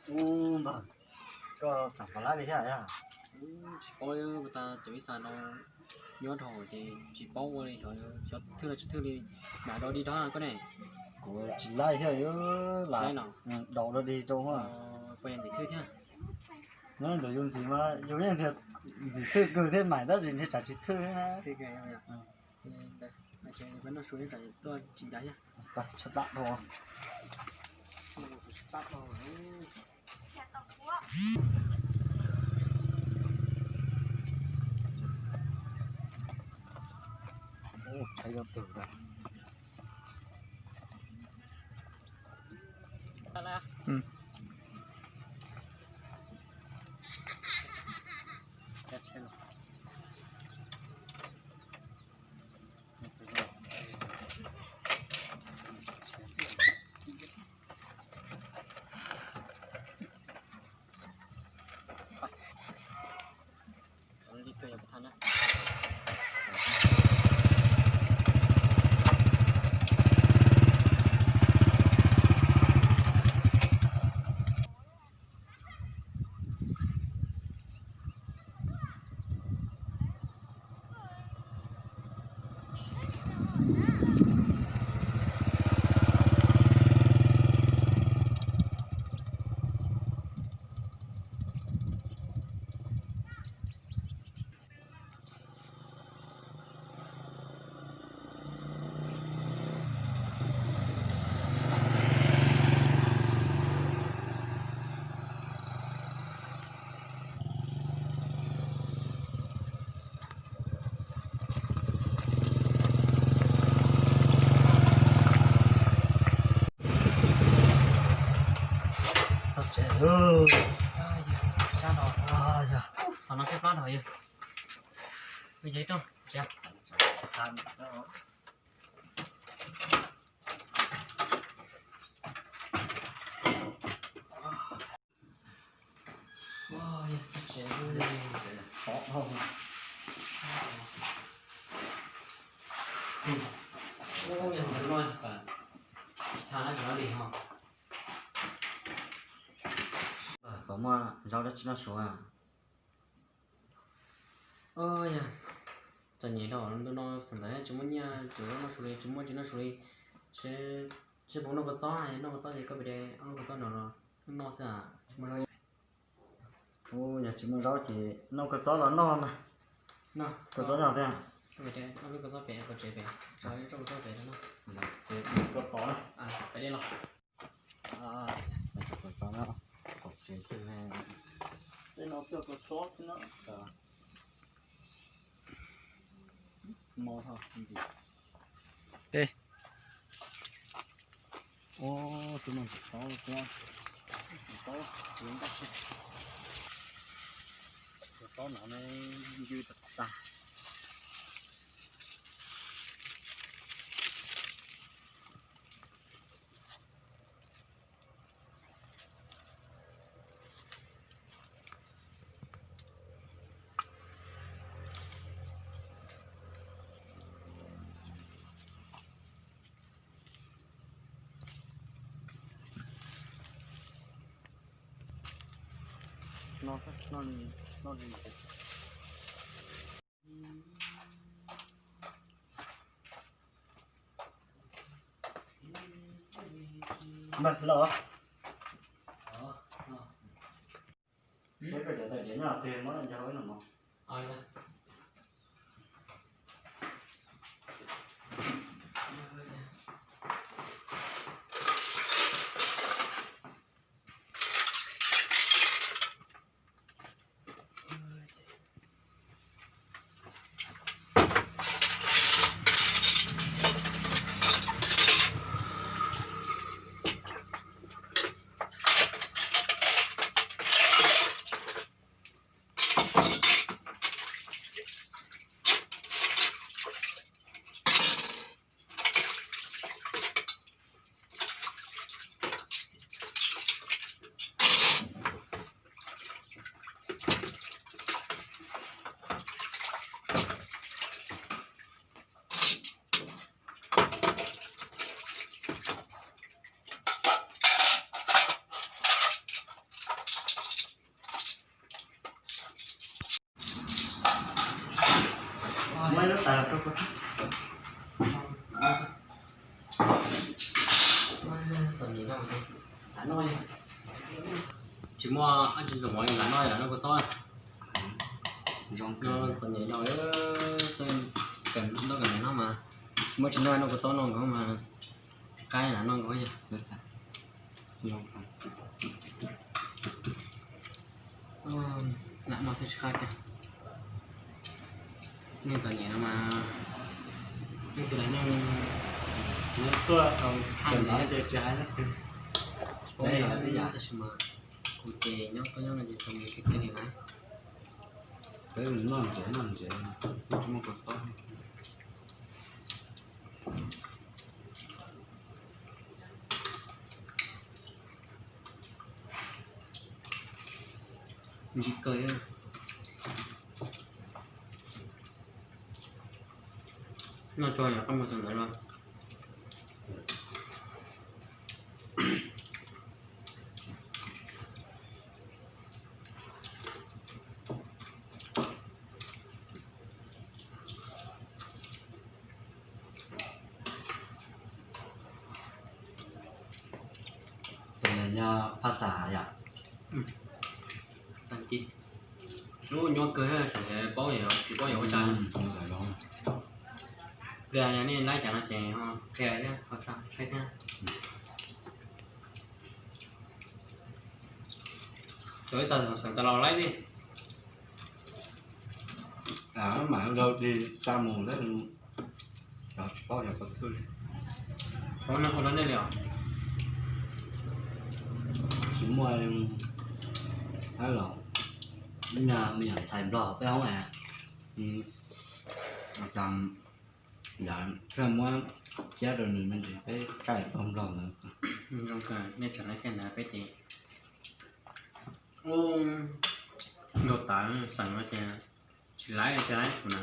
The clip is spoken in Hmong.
Ub npawg, koj xam pom lab li thiab yog? Tsis paub li, puas tas cov ib xas no nyob rau hauv ces tsis paub ua li, xyov thwj los tsis thwj li, mam dau dig rau koj ne. Kuv tsis laij thiab, lam dau dig rau. Puas yog ntxim thwj thiab? Nyob ntawm yus ntxim mas yus yeej tias ntxim thwj kawg thiab mas tab sis ntshe tsam tsis thwj na. Peb noj su ib tsam tuaj tsis ncav thiab. Tshaj plab dhau. Ub, tshaib zog twg lawm. Txog tsev lawm. Tom no koj plab dhau yog. Yog ib rooj tsev. Yog txog tsev lawm. Sov dhau. Yog no tsis tag na, tsis no li ho. Puas muaj zaub dab tsi noj su? Yog txom nyem rau ntu no xav ntawd tsis muaj nyiaj, tsis muaj noj su li, tsis muaj tsis noj su li. Seb puas noj kua txob, noj kua txob ces koj pem de ob lub kua txob no los noj xwb, tsis muaj zaub. Yog tsis muaj zaub ces noj kua txob los noj mas. Kua txob nyob twg? Ob lub kua txob pem, kua tsev pem, tso kua txob pem no. Kua tod na. Pem de los. Kua txob no, kua tsev twg? Tej no kua txob xwb no. Mo ho. Ub, twb muaj ntsis taub thiab. Ntsis taub, ntsis ntaj thiab. Tus taub no ne, ncw tag tag. No, no, no. Npawg, los. Seb koj cov tais diav nyob twg muab nco hauv ib no mov. Tsis muaj dab tsi ntxoov mov lam noj, lam noj kua txob. Txom nyem dhau, kawm ntau kawm ntawv no mas muab tsis noj noj kua txob no nkaus mas qaib lam noj nkaus yog. Lam noj thiaj tsis qab kiag. Neeg txom nyem no mas leej twg los yeej tuaj haj, tab sis mas kuv ces nyob tuaj nyob no ces tau me kiag kiag li na. Peb noj ntsev noj ntsev, tsis muaj kua txob. Ntsib kawg thiab. Noj tso yog qab mus txog ntawd los. Tus no nyob Phaj Xas yom? Xas Kis. Ub, nyuaj kawg, tsis paub, tsis paub yuav ua cas. Pliag yog nej laib cas no ces ho qhia thiab ho xa qhia thiab. Cov ib xav xeem tas los laib li. Mam rau dig xa mus lawm, cov tsis paub yog qhov twg li. Ua rau nej li os. Tsis muaj, los me nyuam ntxhais Nplog peb hoob na, muab thiab rau nws me ntsis peb kaij tau Nplog ntawd. Zoo kawg, nej tseem laib kaij ntawd peb ces. Ub, nkauj tawv xeem no ces tsis laib li, tsis laib kuv na.